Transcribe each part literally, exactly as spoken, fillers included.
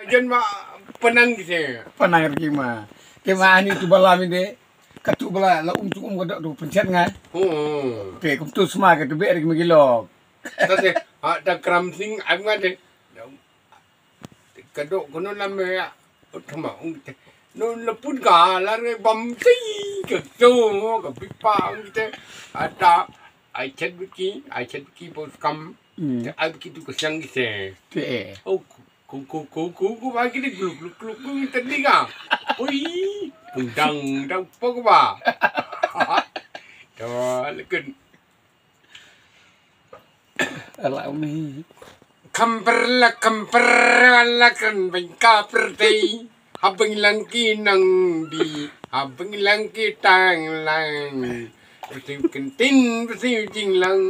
Jan ma panang ki se. Panang ki ma. Ki ma ani tu bala mi de. Ka tu bala la um tu um ka dok tu pencet ngai. Hmm. Pe kum tu sma ka tu be ri ma ki lok. Ta te, ha, ta kram sing, am nga te. Ka dok kono lam ya. Utama ung te. No lepun ka la re bam ti ka tu ka pipa ung te. Ata ai chet biki, ai chet biki bos kam. Hmm. Ai biki tu ka siang ki se. Te. Oh, ku ku ku ku ku ba ki de gluk gluk gluk gluk te ni ka. Ui, dang dang pok ba. To, lekun. Ala uni. Kamper la kamper la kan bang kaper tei. Habang lang ki nang di, habang lang ki tang lang. Besi kentin, besi jing lang.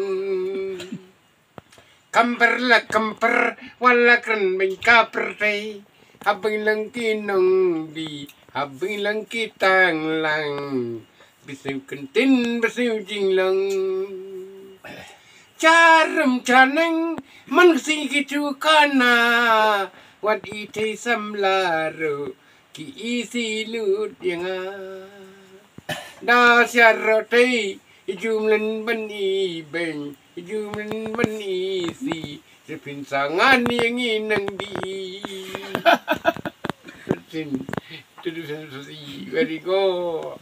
Kamper la kamper, wala kan bang kaper tei. Habang lang ki nang di, habang lang ki tang lang. Bisi kentin, bisi jinglong. Charum chaneng, man si ki chu kana. Wat i te samlaru, ki i si lut yanga. Da siaro te, i jum len ban i beng, i jum len ban i si. Sepin sangan yang i nang di. Sin, tu du sen si, very go.